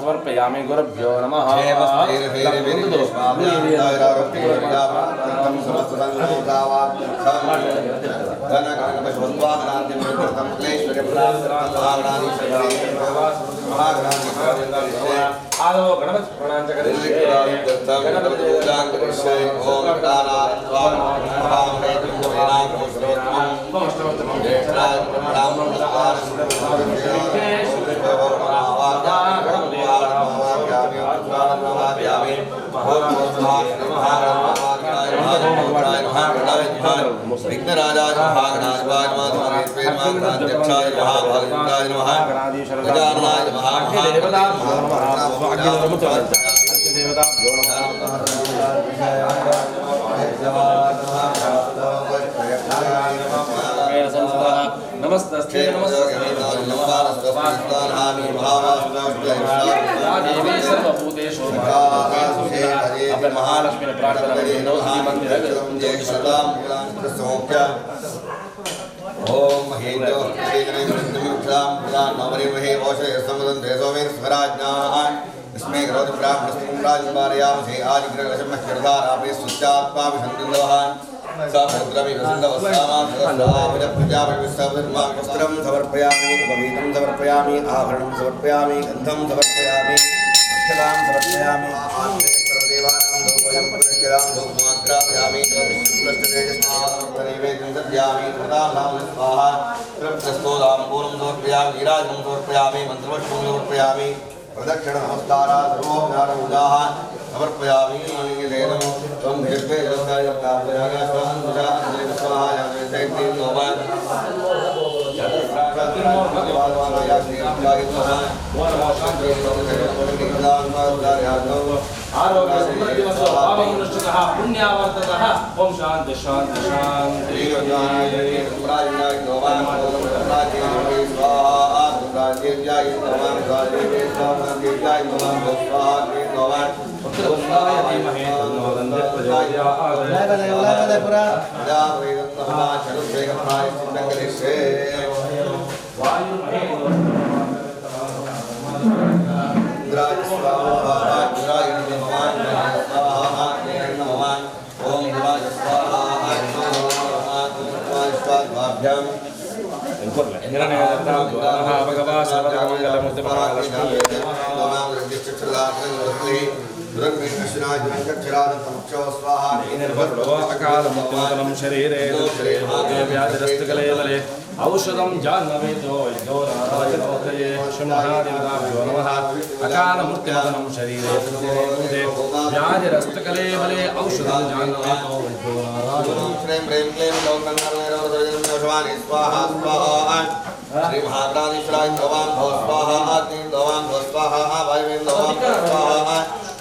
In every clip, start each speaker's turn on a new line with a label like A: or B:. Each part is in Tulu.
A: समर्पयामि गुरुभ्यो नमः।
B: विघ्नराजाय महागणाधिपाय नमः, महागणाध्यक्षाय महाभागवताय नमः, गजाननाय नमः,
A: देवताभ्यो नमः। नमस्ते नमस्ते सर्वभूतेषु महालक्ष्मी प्रार्थना।
B: ओम महेन्द्रो स्मे करोति ब्राह्मणस्त्वं राजमार्यामसे आदिग्रहलक्ष्मह्यर्धारापे सुत्यात्माभिसन्तिन्दवः वस्त्रं समर्पयामि, उपवीतं समर्पयामि, आभरणं समर्पयामि, गन्धं समर्पयामि, अक्षतां समर्पयामि, सर्वदेवानां धूपयं पुरस्कृतां धूपमाग्रापयामि, नैवेद्यं दद्यामि, स्वाहा तृप्तस्तोदाम्बूलं समर्पयामि, नीराजनं समर्पयामि, मन्त्रपुष्पं समर्पयामि, प्रदक्षिण नमस्कारा सर्वोपचारपूजाः समर्पयामि। त्वं भिषग्वे
A: पुण्यावर्ततः। ओम शांति शांति शांति। शरीरे व्याधिरस्तकलेवले औषधं जाह्नवेतो वैद्यो नारायणोदये श्रीमहादेवताभ्यो नमः। अकालमूर्तिमदनं शरीरे व्याधिरस्तकलेवले औषधं जाह्नवेतो वैद्यो नारायणो।
B: श्री महागणाधीश्वराय भवान् भव स्वाहा, अग्निं भवान् भव स्वाहा, वायुवें भवान् भव स्वाहा,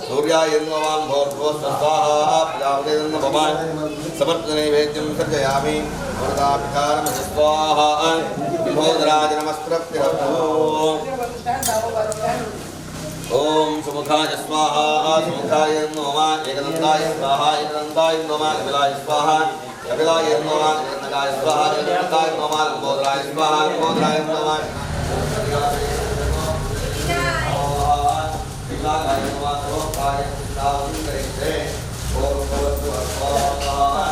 B: सूर्याय भवान् भव स्वाहा, प्रजापते भवान् समर्पणनैवेद्यं सज्जयामि। वरदापितारमसि स्वाहा, विभोदराज नमस्त्रप्तिरस्तु। ओम सुमुखाय स्वाहा, सुमुखाय नमः, एकदन्ताय स्वाहा, एकदन्ताय नमः, कपिलाय स्वाहा, कपिलाय नमः, एकदन्तकाय स्वाहा, एकदन्तकाय नमः, लंबोदराय स्वाहा, लंबोदराय नमः, विशालाय नमः, सर्वकाय सिद्धावं करिष्ये। ओम भवतु स्वाहा।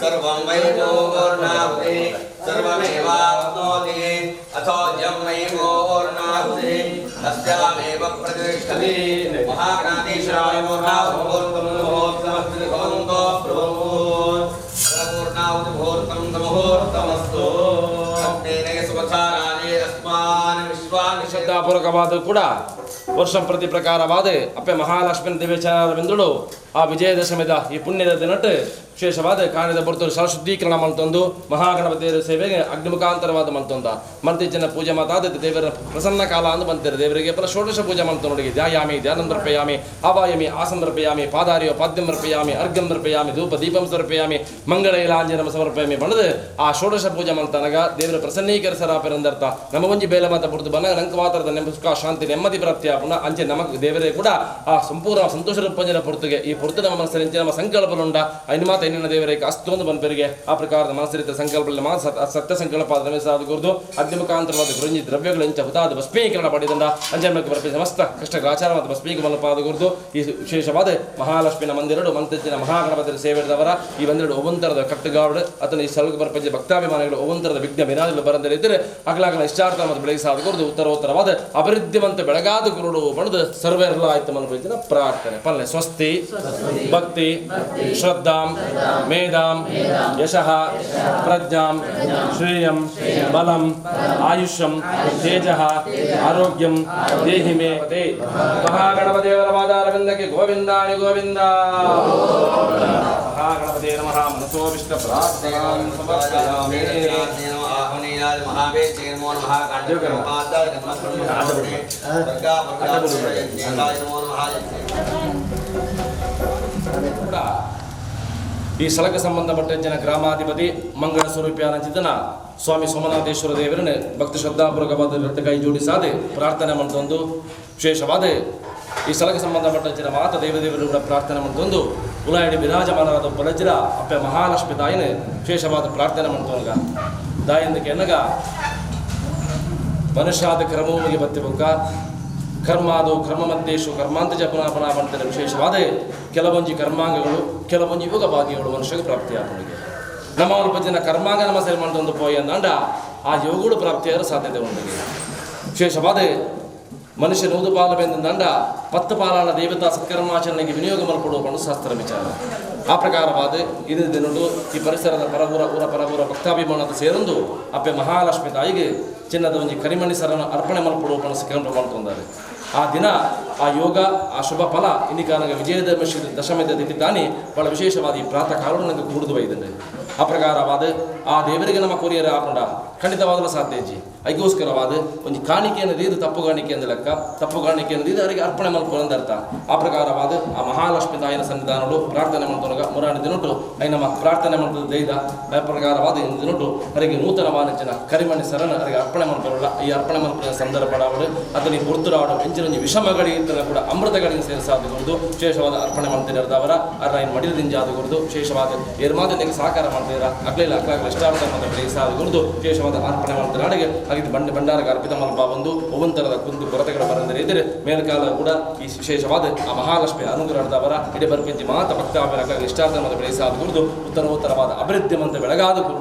B: सर्वं वै पूर्णाहुति सर्वमेवाप्नोति अथो यं वै पूर्णाहुति तस्यामेव प्रतिष्ठति महागणाधीश्वराय पूर्णाहुति मुहूर्तमस्तु पूर्णाहुति मुहूर्तं मुहूर्तमस्तु
C: ಶ್ರದ್ಧಾಪೂರ್ವಕವಾದ ಕೂಡ ವರ್ಷ ಪ್ರತಿ ಪ್ರಕಾರವಾದ ಅಪ್ಪೆ ಮಹಾಲಕ್ಷ್ಮೀ ದಿವ್ಯಚಾರವಿಂದಳು ಆ ವಿಜಯದಶಮಿದ ಈ ಪುಣ್ಯದ ದಿನಟ್ಟು ವಿಶೇಷವಾದ ಕಾರಣದ ಬರ್ತರು ಶುದ್ಧೀಕರಣ ಮಲ್ತೊಂದು ಮಹಾಗಣಪತಿಯ ಸೇವೆಗೆ ಅಗ್ನಿಮುಖಾಂತರವಾದ ಮಲ್ತೊಂದ ಮಂತಿಜನ ಪೂಜೆ ಮಾತಾದ ದೇವರ ಪ್ರಸನ್ನ ಕಾಲ ಅಂದು ಬಂತಿರ ದೇವರಿಗೆ ಪರ ಷೋಡಶ ಪೂಜೆ ಮಲ್ತೊಂದು ಧ್ಯಾಯಾಮಿ ಧ್ಯಾನಂ ಸಮರ್ಪಯಾಮಿ ಆವಾಯಮಿ ಆಸನ ಸಮರ್ಪಯಾಮಿ ಪಾದಾರಿಯೋ ಪಾದ್ಯಂ ಸಮರ್ಪಯಾಮಿ ಅರ್ಘ್ಯಂ ಸಮರ್ಪಯಾಮಿ ಧೂಪ ದೀಪಂ ಸಮರ್ಪಯಾಮಿ ಮಂಗಳ ಇಲಾಂಜನಂ ಸಮರ್ಪಯಾಮಿ ಬಣ್ಣದ ಆ ಷೋಡಶ ಪೂಜೆ ಮಲ್ತನಗ ದೇವರ ಪ್ರಸನ್ನೀಕರಿಸರಾಪೆರಂದರ್ಥ ನಮ್ಮ ಒಂಜಿ ಬೇಲೆ ಮಾತ ಪುಡ್ದು ಬನ್ನ ನಂಗೆ ಮಾತ್ರದ ನೆಮ್ಮ ಸುಖ ಶಾಂತಿ ನೆಮ್ಮದಿ ಪ್ರಾಪ್ತಿಯ ಪುನಃ ಅಂಚೆ ನಮಗ್ ದೇವರೇ ಕೂಡ ಆ ಸಂಪೂರ್ಣ ಸಂತೋಷ ರೂಪಂಜನ ಪೊರ್ತುಗೆ ಈ ಪೊರ್ತು ನಮ್ಮ ಮನಸ್ಸಿನ ನಮ್ಮ ಸಂಕಲ್ಪಲುಂಡ ಐನು ಮಾತ ಇನ್ನಿನ ದೇವರೇ ಅಸ್ತೊಂದು ಬಂಪೆರಿಗೆ ಆ ಪ್ರಕಾರದ ಮನಸ್ಸಿರಿತ ಸಂಕಲ್ಪ ಸತ್ಯ ಸಂಕಲ್ಪ ಸಾಧು ಗುರುದು ಅಗ್ನಿಮುಖಾಂತರವಾದ ಗುರುಂಜಿ ದ್ರವ್ಯಗಳು ಇಂಚ ಹುತಾದ ಭಸ್ಮೀಕರಣ ಪಡೆದಂಡ ಅಂಜನಕ್ಕೆ ಬರ್ಪಿ ಸಮಸ್ತ ಕಷ್ಟಗಳ ಆಚಾರ ಮತ್ತು ಭಸ್ಮೀಕ ಮಲಪಾದ ಗುರುದು ಈ ವಿಶೇಷವಾದ ಮಹಾಲಕ್ಷ್ಮಿನ ಮಂದಿರಡು ಮಂತಜ್ಜಿನ ಮಹಾಗಣಪತಿಯ ಸೇವೆ ಈ ಒಂದೆರಡು ಒವಂತರದ ಕಟ್ಟುಗಾವಡು ಅತನ ಈ ಸಲುಗು ಬರ್ಪಂಜ ಭಕ್ತಾಭಿಮಾನಿಗಳು ಒವಂತರದ ವಿಘ್ನ ವಿನಾದಿಗಳು ಬರಂದರೆ ಇದ್ದರೆ ಅಗಲಾಗಲ ಇಷ್ಟಾರ್ಥ ಮತ್ತು ಬೆಳಗ್ಗೆ ಸಾಧ ಗುರುದು ಉತ್ತರೋತ್ತರವಾದ ಅಭಿವೃದ್ಧಿವಂತ ಬೆಳಗಾದ ಗುರುಡು ಬಣದು ಸರ್ವೆಲ್ಲ ಆಯ್ತು ಮನೋರಂಜನ ಪ್ರಾರ್ಥನೆ ಪಲ್ಲೆ ಸ್ವಸ್ತಿ ಭಕ್ತಿ ಶ್ರದ್ಧಾಂ ಮೇಧಾಂ ಯಶಃ ಪ್ರಜ್ಞಾಂ ಶ್ರೇಯಂ ಬಲಂ ಆಯುಷ್ಯಂ ತೇಜಃ ಆರೋಗ್ಯಂ ದೇಹಿ ಮೇ ಪತೆ. ಮಹಾಗಣಪತಿಯವರ ಪಾದಾರವಿಂದಕ್ಕೆ ಗೋವಿಂದಾನಿ ಗೋವಿಂದ. ಮಹಾಗಣಪತೇ ನಮಃ. ಮನಸೋವಿಷ್ಟ ಪ್ರಾರ್ಥನಾಂ ಸಮರ್ಪಯಾಮಿ. ಕೂಡ ಈ ಸ್ಥಳಕ್ಕೆ ಸಂಬಂಧಪಟ್ಟ ಜನ ಗ್ರಾಮಾಧಿಪತಿ ಮಂಗಳ ಸ್ವರೂಪಿಯಾನಂಚಿತನ ಸ್ವಾಮಿ ಸೋಮನಾಥೇಶ್ವರ ದೇವರನ್ನು ಭಕ್ತಿ ಶ್ರದ್ಧಾಪೂರ್ವಕವಾದ ಎರಡು ಕೈ ಜೋಡಿಸಾದೆ ಪ್ರಾರ್ಥನೆ ಮಾಡ್ತೊಂದು ವಿಶೇಷವಾದ ಈ ಸ್ಥಳಕ್ಕೆ ಸಂಬಂಧಪಟ್ಟ ಜನ ಮಾತ ದೇವದೇವರು ಕೂಡ ಪ್ರಾರ್ಥನೆ ಮಾಡ್ತೊಂದು ಉಲಾಯಡಿ ವಿರಾಜಮಾನವಾದ ಬಲಜಿರ ಅಪ್ಪೆ ಮಹಾಲಕ್ಷ್ಮಿ ತಾಯಿನ ವಿಶೇಷವಾದ ಪ್ರಾರ್ಥನೆ ಮಾಡ್ತೊಂಗ ದಾಯಿಂದಕ್ಕೆ ಎನ್ನಗ ಮನುಷ್ಯಾದ ಕ್ರಮವಾಗಿ ಬತ್ತಿ ಕರ್ಮಾದು ಕ್ರಮ ಮಧ್ಯೇಶು ಕರ್ಮಾಂತ ಜಪನ ಪುನಃ ಮಾಡ್ತಾರೆ. ವಿಶೇಷವಾದ ಕೆಲವೊಂಜಿ ಕರ್ಮಾಂಗಗಳು ಕೆಲವೊಂಜಿ ಯೋಗ ಭಾಗ್ಯಗಳು ಮನುಷ್ಯಗೆ ಪ್ರಾಪ್ತಿಯಾಗುವುದು. ನಮ್ಮ ಅಲ್ಪ ಜನ ಕರ್ಮಾಂಗ ನಮ್ಮ ಸೇರಿ ಮಾಡ್ತೊಂದು ಪೋಯಿ ಅಂದಾಂಡ ಆ ಯೋಗಗಳು ಪ್ರಾಪ್ತಿಯಾಗಲು ಸಾಧ್ಯತೆ ಉಂಟು. ವಿಶೇಷವಾದ ಮನುಷ್ಯ ನೂದು ಪಾಲು ಬೆಂದಂಡ 10 ಪಾಲಾನ ದೇವತಾ ಸತ್ಕರ್ಮಾಚರಣೆಗೆ ವಿನಿಯೋಗ ಮಲ್ಪಡುವ ಶಾಸ್ತ್ರ ವಿಚಾರ. ಆ ಪ್ರಕಾರವಾದ ಇದು ದಿನಡು ಈ ಪರಿಸರದ ಪರವೂರ ಊರ ಪರವೂರ ಭಕ್ತಾಭಿಮಾನದ ಸೇರೊಂದು ಅಪ್ಪೆ ಮಹಾಲಕ್ಷ್ಮಿ ತಾಯಿಗೆ ಚಿನ್ನದ ಒಂಜಿ ಕರಿಮಣಿ ಸರನ್ನು ಅರ್ಪಣೆ ಮಲ್ಪಡುವ ಕನಸು ಮಾಡ್ಕೊಂಡಾರೆ. ಆ ದಿನ ಆ ಯೋಗ ಆ ಶುಭ ಫಲ ಇನ್ನಿಕಾನಗ ವಿಜಯದಶಮಿ ದಶಮಿದ ತಿಥಿ ತಾನೇ ಬಹಳ ವಿಶೇಷವಾದ ಈ ಪ್ರಾತಃ ಕಾಲವು ನನಗೆ ಕೂಡಿದು ಒಯ್ದಂಡೆ. ಆ ಪ್ರಕಾರವಾದ ಆ ದೇವರಿಗೆ ನಮ್ಮ ಕೊರಿಯರ ಹಾಕೊಂಡ ಖಂಡಿತವಾಗಲೂ ಸಾಧ್ಯ ಇಜ್ಜಿ. ಐಗೋಸ್ಕರವಾದ ಒಂದು ಕಾಣಿಕೆಯನ್ನು ದೀದು ತಪ್ಪು ಕಾಣಿಕೆ ಅಂದ ಲೆಕ್ಕ ತಪ್ಪು ಕಾಣಿಕೆಯನ್ನು ದೀದು ಅವರಿಗೆ ಅರ್ಪಣೆ ಮಲ್ಪುವಂತ ಅರ್ಥ. ಆ ಪ್ರಕಾರವಾದ ಆ ಮಹಾಲಕ್ಷ್ಮಿ ತಾಯಿನ ಸನ್ನಿಧಾನಗಳು ಪ್ರಾರ್ಥನೆ ಮಾಡ್ತೊನಗ ಮುರಾಣಿ ದಿನೊಟ್ಟು I ನಮ್ಮ ಪ್ರಾರ್ಥನೆ ಮಾಡ್ತದ ದೈದ ಆ ಪ್ರಕಾರವಾದ ಇಂದು ದಿನೊಟ್ಟು ಅವರಿಗೆ ನೂತನವಾದ ಜನ ಕರಿಮಣಿ ಸರನ ಅವರಿಗೆ ಅರ್ಪಣೆ ಮಾಡ್ಕೊಳ್ಳಲ್ಲ. ಈ ಅರ್ಪಣೆ ಮಲ್ಪುವ ಸಂದರ್ಭ ಅವಳು ಅದನ್ನು ಗುರ್ತುರಾಡು ಎಂಚಿನ ವಿಷಮಗಳಿಗೆ ಕೂಡ ಅಮೃತಗಳಿಗೆ ಸೇರಿಸಾದ ಗುರುದು ವಿಶೇಷವಾದ ಅರ್ಪಣೆ ಮಾಡ್ತಿರೋದವರ ಅರ ಇನ್ನು ಮಡಿಲದಿಂಜಾದ ಗುರುದು ವಿಶೇಷವಾದ ಏರ್ಮಾದನಿಗೆ ಸಹಕಾರ ಮಾಡ್ತೀರಾ ಅಗ್ಲಿಲ್ಲ ಅಗ್ಲಾಗಲ ಇಷ್ಟಾರ್ಥ ಮಾತ್ರ ಬೆಳೆಸಾದ ಗುರುದು ವಿಶೇಷವಾದ ಅರ್ಪಣೆ ಮಾಡ್ತಾರೆ. ಅಡಿಗೆ ಹಾಗೆ ಭಂಡಾರಕ್ಕೆ ಅರ್ಪಿತ ಮಲ್ಪ ಬಂದು ಒವಂತರದ ಕುಂದು ಕೊರತೆಗಳ ಬರಂದರೆ ಇದ್ದರೆ ಮೇಲ್ಕಾಲ ಕೂಡ ಈ ವಿಶೇಷವಾದ ಆ ಮಹಾಲಕ್ಷ್ಮಿ ಅನುಗ್ರಹದವರ ಇಡೀ ಬರ್ಪಿಂಚಿ ಮಾತ ಭಕ್ತಾಭಿರ ಇಷ್ಟಾರ್ಥ ಮಾತ್ರ ಬೆಳೆಸಾದ ಗುರುದು ಉತ್ತರೋತ್ತರವಾದ ಅಭಿವೃದ್ಧಿ ಮಂತ ಬೆಳಗಾದ ಗುರು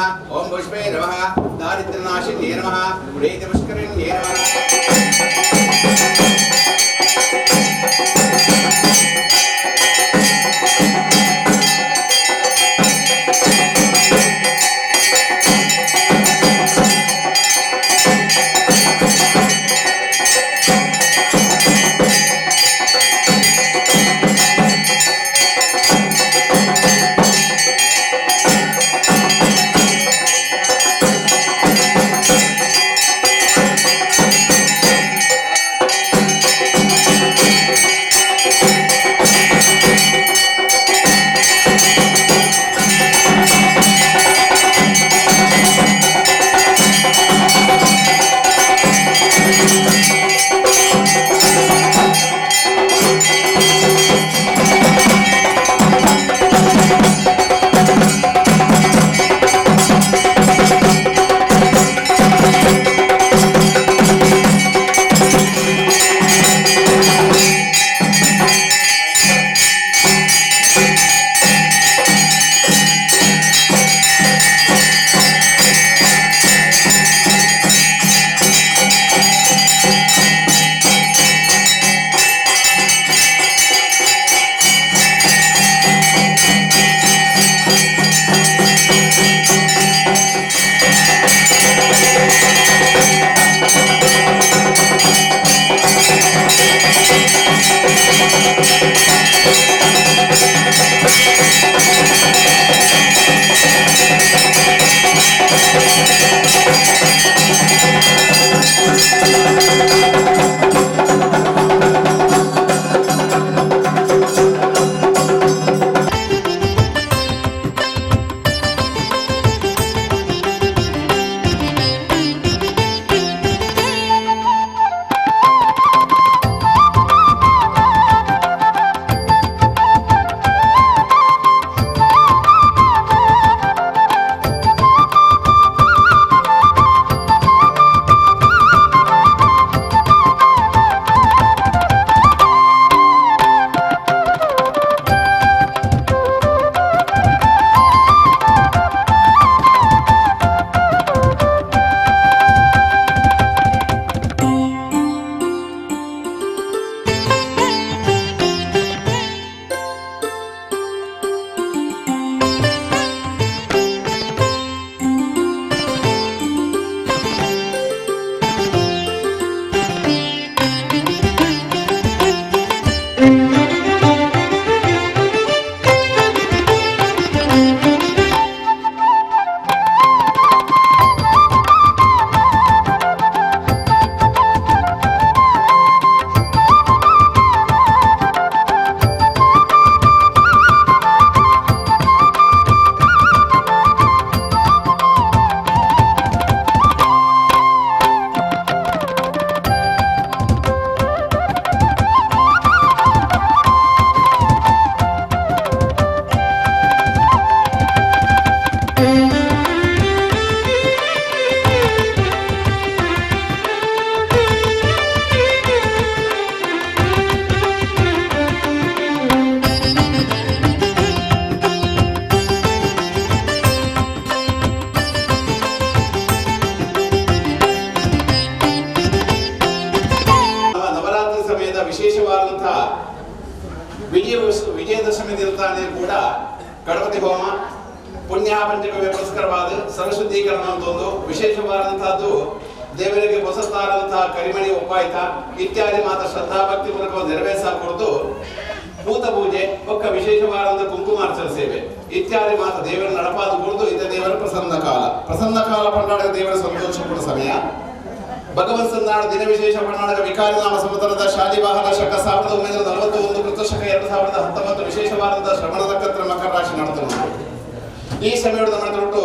D: ओम पुष्पे नमः दारिद्र्यनाशिन्ये नमः प्रीतिपुष्करिण्ये नमः। ವಿಜಯದಶಮಿ ದಿನತಾನೆ ಕೂಡ ಗಣಪತಿ ಹೋಮ ಪುಣ್ಯಾಪಂಚಕ ಪುರಸ್ಕರವಾದ ಸರ್ವಶುದ್ಧೀಕರಣ ಅಂತ ಒಂದು ವಿಶೇಷವಾದಂತಹದ್ದು ದೇವರಿಗೆ ಹೊಸತಾದಂತಹ ಕರಿಮಣಿ ಒಪ್ಪಾಯ್ತ ಇತ್ಯಾದಿ ಮಾತ್ರ ಶ್ರದ್ಧಾಭಕ್ತಿ ಮೂಲಕ ನೆರವೇರಿಸಕೊಡ್ದು ಭೂತ ಪೂಜೆ ಒಕ್ಕ ವಿಶೇಷವಾದಂಥ ಕುಂಕುಮಾರ್ಚನ ಸೇವೆ ಇತ್ಯಾದಿ ಮಾತ್ರ ದೇವರ ನಡಪಾದ ಕುಡಿದು ಇತ ದೇವರ ಪ್ರಸನ್ನ ಕಾಲ ಪ್ರಸನ್ನ ಕಾಲ ಪಂಡಾಡಕ ದೇವರ ಸಂತೋಷ ಪಡ ಸಮಯ. ಭಗವತ್ ಸಂದಾನ ದಿನ ವಿಶೇಷ ಪಂಡಾಡಕ ವಿಕಾರಿನಾಮ ಸಂವತ್ಸರದ ಶಾಲಿವಾಹನ ಶಕ 1941 ಕೃತಶಕ 2019 ವಿಶೇಷವಾದಂತಹ ಶ್ರವಣ ನಕ್ಷತ್ರ ಮಕರ ರಾಶಿ ನಡೆದು ಈ ಸಮಯದ ನಡೆದುಂಟು.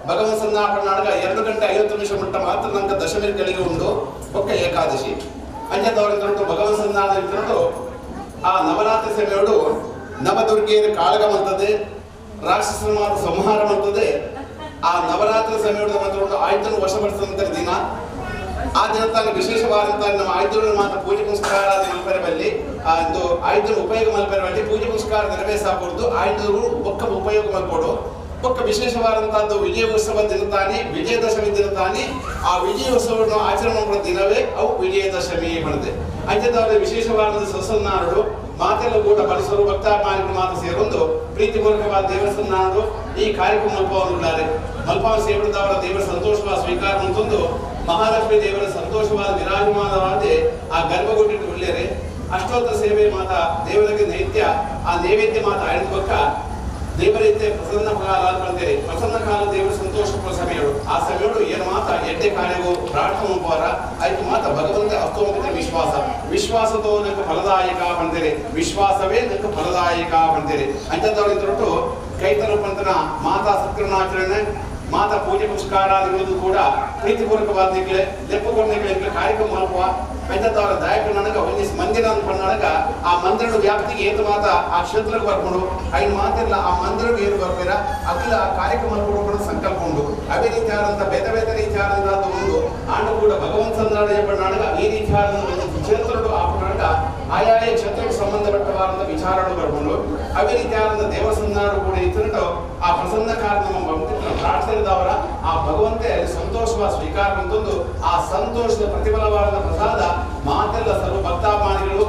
D: ಭಗವತ್ ಸಂದಾನ ಪಂಡಾಡಕ 2 ಗಂಟೆ 50 ನಿಮಿಷ ಮಟ್ಟ ಮಾತ್ರ ನಂಗೆ ದಶಮಿ ಗಳಿಗೆ ಉಂಟು ಒಕ್ಕ ಏಕಾದಶಿ ಅಂಜದವರಿಂದುಂಟು. ಭಗವತ್ ಸಂದಾನ ಉಂಟು ಆ ನವರಾತ್ರಿ ಸಮಯಡು ನವದುರ್ಗೆಯರ ಕಾಳಗ ಮಂತದೆ ರಾಕ್ಷಸರ ಮಾತ್ರ ಸಂಹಾರ ಮಂತದೆ. ಆ ನವರಾತ್ರಿ ಸಮಯದ ಮಾತ್ರ ಆಯುಧನ ವಶಪಡಿಸಿದಂತ ದಿನ. ಆ ದಿನ ತಾನು ವಿಶೇಷವಾದಂತಹ ನಮ್ಮ ಆಯುಧಗಳನ್ನು ಮಾತ್ರ ಪೂಜೆ ಪುನಸ್ಕಾರ ಮಲ್ಪೆರಬಲ್ಲಿ ಆ ಒಂದು ಆಯುಧನ ಉಪಯೋಗ ಮಲ್ಪೆರಬಲ್ಲಿ ಪೂಜೆ ಪುನಸ್ಕಾರ ನೆರವೇರಿಸಕೂಡದು. ಆಯುಧಗಳು ಒಕ್ಕ ಉಪಯೋಗ ಮಲ್ಪೋಡು. ಬೊಕ್ಕ ವಿಶೇಷವಾದಂತಹದ್ದು ವಿಜಯ ಉತ್ಸವ ದಿನತಾನೆ ವಿಜಯದಶಮಿ ದಿನತಾನೆ ಆ ವಿಜಯೋತ್ಸವವನ್ನು ಆಚರಣೆ ಮಾಡುವ ದಿನವೇ ಅವು ವಿಜಯದಶಮಿ ಬರುತ್ತೆ. ಅಂಚದವರ ವಿಶೇಷವಾದ ಸಸನ್ನಾಡು ಮಾತೆಲ್ಲ ಕೂಡ ಪರಿಸರ ಭಕ್ತಾಭಿಮಾನಿಗಳು ಮಾತು ಸೇರೊಂದು ಪ್ರೀತಿಪೂರ್ವಕವಾದ ದೇವಸ್ಥಾನಡು ಈ ಕಾರ್ಯಕ್ರಮ ಮಲ್ಪವನ್ನುಳ್ளாರೆ ಮಲ್ಪಾವ ಸೇರಿದವರ ದೇವರ ಸಂತೋಷವಾದ ಸ್ವೀಕಾರ ಅಂತಂದು ಮಹಾಲಕ್ಷ್ಮಿ ದೇವರ ಸಂತೋಷವಾದ ವಿರಾಜಮಾನವಾದ ಆ ಗರ್ಭಗುಡಿ ಉಳ್ಳೇರೆ ಅಷ್ಟೋತ್ತರ ಸೇವೆ ಮಾತ ದೇವರಿಗೆ ನೈತ್ಯ ಆ ನೈವೇದ್ಯ ಮಾತ ಆಯ್ದ ಬಕ್ಕ ದೇವರೈತೆ ಪ್ರಸನ್ನ ಕಾಲ ಅಂತೇಳಿ ಪ್ರಸನ್ನ ಕಾಲ ದೇವರ ಸಂತೋಷ ಸಮಯಗಳು ಆ ಸಮಯಗಳು ಏನು ಮಾತ ಎಡ್ಡೆ ಕಾರ್ಯವು ಪ್ರಾರ್ಥನೆ ಪರ ಆಯ್ತು ಮಾತ ಭಗವಂತ ಅಸ್ತೋಮದ ವಿಶ್ವಾಸ ವಿಶ್ವಾಸದೋ ನಂಗೆ ಫಲದಾಯಕ ಬಂದಿರಿ ವಿಶ್ವಾಸವೇ ನಂಗೆ ಫಲದಾಯಕ ಬಂದಿರಿ ಅಂಥದ್ದವ್ರು ಇದ್ರೊಟ್ಟು ಕೈತರೂಪಂತನ ಮಾತಾ ಸತ್ಕರಣಾಚರಣೆ ಮಾತಾ ಪೂಜೆ ಪುಷ್ಕಾರಾದಿಗಳು ಕೂಡ ಪ್ರೀತಿಪೂರ್ವಕವಾದ ಲೆಪ್ಪುಕೊಂಡ ಕಾರ್ಯಕ್ರಮ ಮಾಡುವ ಅಂಥದ್ದವರ ದಾಯಕ ನನಗ ಒಂದಿಸ್ ಮಂದಿರ ಅನ್ಕೊಂಡಾಗ ಆ ಮಂದಿರದ ವ್ಯಾಪ್ತಿಗೆ ಏತು ಮಾತ ಆ ಕ್ಷೇತ್ರಕ್ಕೆ ಬರ್ಕೊಂಡು ಐದು ಮಾತಿಲ್ಲ ಆ ಮಂದಿರಕ್ಕೆ ಏನು ಬರ್ಬೇರ ಅಖಿಲ ಆ ಕಾರ್ಯಕ್ರಮ ಕೂಡ ಸಂಕಲ್ಪ ಉಂಟು. ಅದೇ ರೀತಿಯಾದಂಥ ಬೇರೆ ಬೇರೆ ರೀತಿಯಾದಂಥ ಒಂದು ಆಂಡು ಕೂಡ ಭಗವಂತ ನಾಡಗ ಈ ರೀತಿಯಾದ ಕ್ಷೇತ್ರಗಳು ಆಪನಾಗ ಆಯಾಯ ಕ್ಷೇತ್ರಕ್ಕೆ ಸಂಬಂಧಪಟ್ಟವಾದಂಥ ವಿಚಾರಗಳು ಬರ್ಕೊಂಡು ಅದೇ ರೀತಿಯಾದಂಥ ದೇವಸ್ಥಾನ ಕೂಡ ಇತ್ತು ಆ ಪ್ರಸನ್ನ ಕಾರಣ ಪ್ರಾರ್ಥನೆದವರ ಆ ಭಗವಂತೆ ಸಂತೋಷವಾದ ಸ್ವೀಕಾರ ಅಂತಂದು ಆ ಸಂತೋಷದ ಪ್ರತಿಫಲವಾದ ಪ್ರಸಾದ ಮಾತೆಲ್ಲ ಸರ್ವ ಭಕ್ತಾಭಿಮಾನಿಗಳು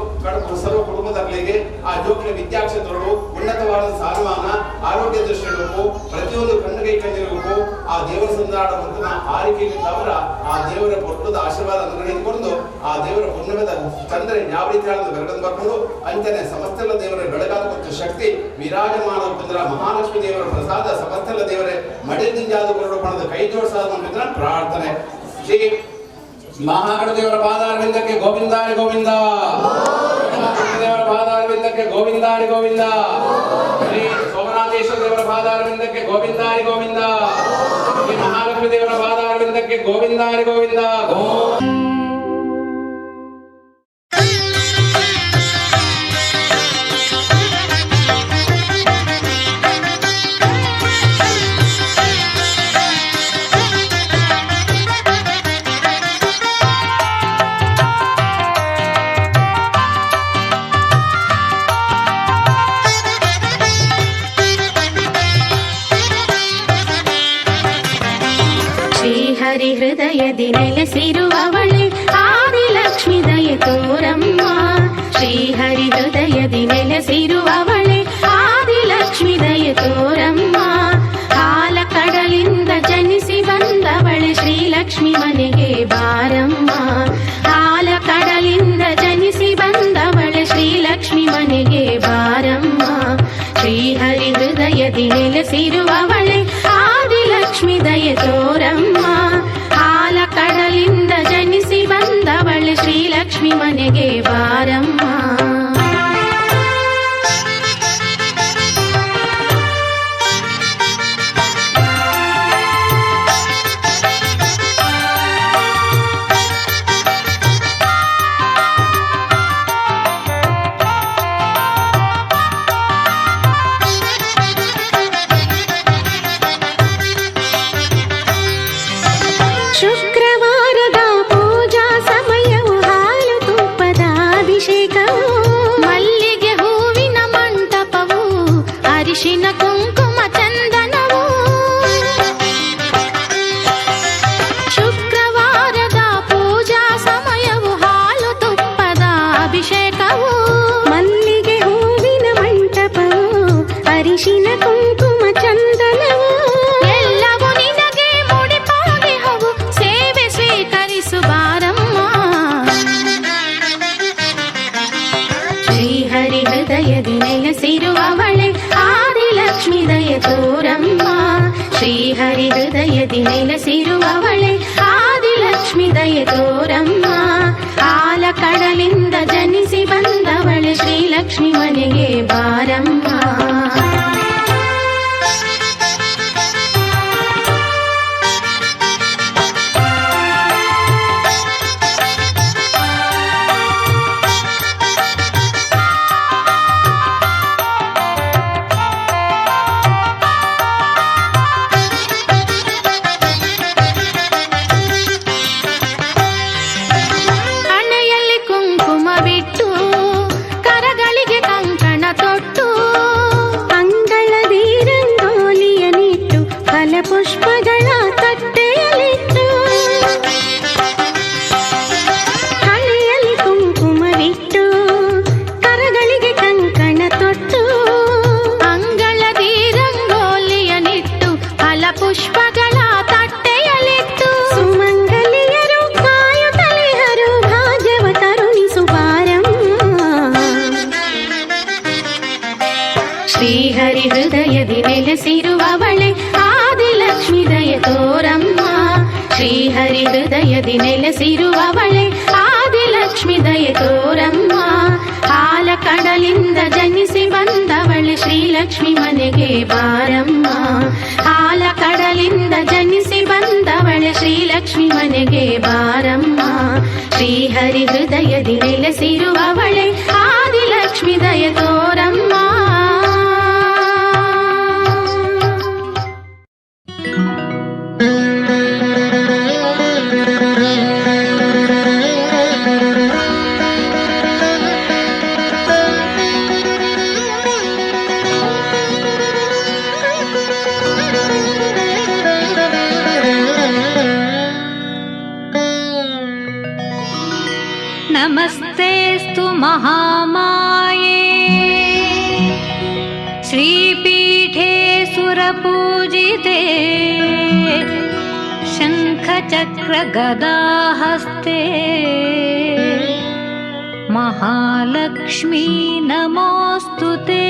D: ಸರ್ವ ಕುಟುಂಬದಗಳಿಗೆ ಆ ಜೋಕ್ಲ ವಿದ್ಯಾಕ್ಷೇತ್ರಗಳು ಉನ್ನತವಾದ ಸ್ಥಾನಮಾನ ಆರೋಗ್ಯ ದೃಷ್ಟಿಗೂ ಪ್ರತಿಯೊಂದು ಕಣ್ಣಿಗೆ ಕಣ್ಣಿಗೂ ಆ ದೇವರ ಸಂದಾಡುವಂತನ ಆರಿಕೆಯವರ ಆ ದೇವರ ಪೊಟ್ಟದ ಆಶೀರ್ವಾದ ಅನುಗ್ರಹಿಸಿಕೊಂಡು ಆ ದೇವರ ಪುಣ್ಯದ ಚಂದ್ರ ಯಾವ ರೀತಿಯಾದ ಬೆಳಗನ್ನು ಬರ್ಕೊಂಡು ಅಂಚನೆ ಸಮಸ್ತೆಲ್ಲ ದೇವರ ಬೆಳಗಾದ ಮತ್ತು ಶಕ್ತಿ ವಿರಾಜಮಾನ ಮಹಾಲಕ್ಷ್ಮಿ ದೇವರ ಪ್ರಸಾದ ಸಮಸ್ತೆಲ್ಲ ದೇವರೇ ಮಡಿದಿಂಜಾದ ಕೊರಡು ಪಣದ ಕೈ ಜೋಡಿಸಾದ ಪ್ರಾರ್ಥನೆ. ಶ್ರೀ
C: ಮಹಾಗಣದೇವರ ಪಾದಾರವಿಂದಕ್ಕೆ ಗೋವಿಂದಾರಿ ಗೋವಿಂದ, ದೇವರ ಪಾದಾರವಿಂದಕ್ಕೆ ಗೋವಿಂದಾರಿ ಗೋವಿಂದ, ಶ್ರೀ ಸೋಮನಾಥೇಶ್ವರ ದೇವರ ಪಾದಾರವಿಂದಕ್ಕೆ ಗೋವಿಂದಾರಿ ಗೋವಿಂದ, ಶ್ರೀ ಮಹಾಲಕ್ಷ್ಮಿ ದೇವರ ಪಾದಾರವಿಂದಕ್ಕೆ ಗೋವಿಂದಾರಿ ಗೋವಿಂದ. ಗೋ
E: ಹೃದಯದಿ ನೆಲೆಸಿರುವವಳೆ ಆದಿಲಕ್ಷ್ಮಿ ದಯೆ ತೋರಮ್ಮ. ಶ್ರೀಹರಿ ಹೃದಯದಿ ನೆಲೆಸಿರುವವಳೆ ಆದಿಲಕ್ಷ್ಮಿ ದಯೆ ತೋರಮ್ಮ. ಹಾಲ ಕಡಲಿಂದ ಜನಿಸಿ ಬಂದವಳೆ ಶ್ರೀಲಕ್ಷ್ಮಿ ಮನೆಗೆ ಬಾರಮ್ಮ. ಹಾಲ ಕಡಲಿಂದ ಜನಿಸಿ ಬಂದವಳೆ ಶ್ರೀಲಕ್ಷ್ಮಿ ಮನೆಗೆ ಬಾರಮ್ಮ. ಶ್ರೀಹರಿ ಹೃದಯದಿ ನೆಲೆಸಿರುವವಳೆ ಆದಿಲಕ್ಷ್ಮಿ ದಯೆ ತೋರಮ್ಮ. ಹಾಲ ಕಡಲಿಂದ ಜನಿಸಿ ಬಂದವಳೆ ಶ್ರೀಲಕ್ಷ್ಮಿ ಮನೆಗೆ ಬಾರಮ್ಮ. ಶುಕ್ರವಾರದ ಪೂಜಾ ಸಮಯವು ಹಾಲು ತುಪ್ಪದ ಅಭಿಷೇಕವು, ಮಲ್ಲಿಗೆ ಹೂವಿನ ಮಂಟಪವು, ಅರಿಶಿನ ಕುಂಕುಮ ಚಂದನವು. ಶುಕ್ರವಾರದ ಪೂಜಾ ಸಮಯವು ಹಾಲು ತುಪ್ಪದ ಅಭಿಷೇಕವು, ಮಲ್ಲಿಗೆ ಹೂವಿನ ಮಂಟಪವು, ಅರಿಶಿನ ಕುಂಕುಮ ಚಂದನವು. ಎಲ್ಲವೂ ನಿನಗೆ ಮುಡಿಪಾಗಿಹವು, ಸೇವೆ ಸ್ವೀಕರಿಸು ಬಾರಮ್ಮ. ಶ್ರೀಹರಿ ಹೃದಯದಿ ನೆಲೆಸಿರುವವಳೆ ಆದಿಲಕ್ಷ್ಮಿ ದಯೆ ತೋರಮ್ಮ. ಶ್ರೀಹರಿ ಹೃದಯದಿ ನೆಲೆಸಿರುವವಳೆ ಆದಿಲಕ್ಷ್ಮಿ ದಯೆ ತೋರಮ್ಮ. ಹಾಲ ಕಡಲಿಂದ ಜನಿಸಿ ಬಂದವಳೆ ಶ್ರೀಲಕ್ಷ್ಮಿ ಮನೆಗೆ ಬಾರಮ್ಮ. ಹಣೆಯಲ್ಲಿ ಕುಂಕುಮವಿಟ್ಟು, ಕರಗಳಿಗೆ ಕಂಕಣ ತೊಟ್ಟು, ಹೃದಯದಿ ನೆಲೆಸಿರುವವಳೆ ಆದಿಲಕ್ಷ್ಮಿ ದಯೆ ತೋರಮ್ಮ. ಹಾಲ ಕಡಲಿಂದ ಜನಿಸಿ ಬಂದವಳೆ ಶ್ರೀಲಕ್ಷ್ಮಿ ಮನೆಗೆ ಬಾರಮ್ಮ. ಹಾಲ ಕಡಲಿಂದ ಜನಿಸಿ ಬಂದವಳೆ ಶ್ರೀಲಕ್ಷ್ಮಿ ಮನೆಗೆ ಬಾರಮ್ಮ. ಶ್ರೀಹರಿ ಹೃದಯದಿ ನೆಲೆಸಿರುವವಳೆ ಆದಿಲಕ್ಷ್ಮಿ ದಯೆ ತೋರಮ್ಮ.
F: नमस्तेस्तु महामाये श्रीपीठे सुरपूजिते शङ्खचक्रगदाहस्ते महालक्ष्मी नमोऽस्तु ते.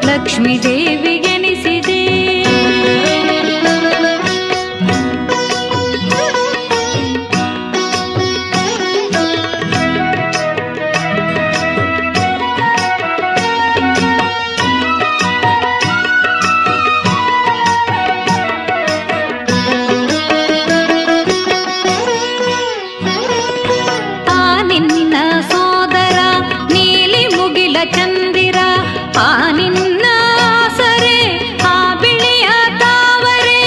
F: ಲಕ್ಷ್ಮೀ ದೇವಿಗೆನಿಸಿದೆ. ಆ ನಿನ್ನ ಸೋದರ ನೀಲಿ ಮುಗಿಲ ಚಂದಿರ, ಆ ನಿನ್ನ ಸರೆ ಆ ಬಿಳಿಯ ತಾವರೆ,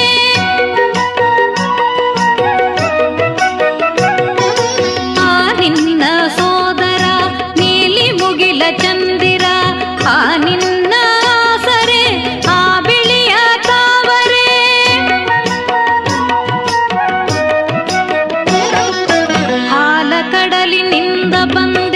F: ಆ ನಿನ್ನ ಸೋದರ ನೀಲಿ ಮುಗಿಲ ಚಂದಿರ, ಆ ನಿನ್ನ ಸರೆ ಆ ಬಿಳಿಯ ತಾವರೆ. ಹಾಲ ಕಡಲಿನಿಂದ ಬಂದೆ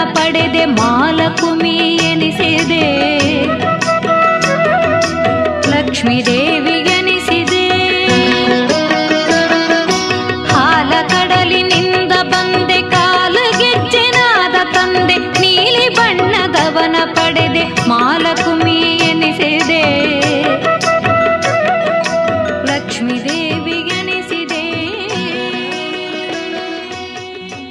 F: ಪಡೆದೆ ಮಾಲಕುಮಿ ಎನಿಸಿದೆ ಲಕ್ಷ್ಮೀ ದೇವಿ ಎನಿಸಿದೆ. ಹಾಲ ಕಡಲಿನಿಂದ ಬಂದೆ ಕಾಲ ಗೆಜ್ಜೆನಾದ ತಂದೆ ನೀಲಿ ಬಣ್ಣ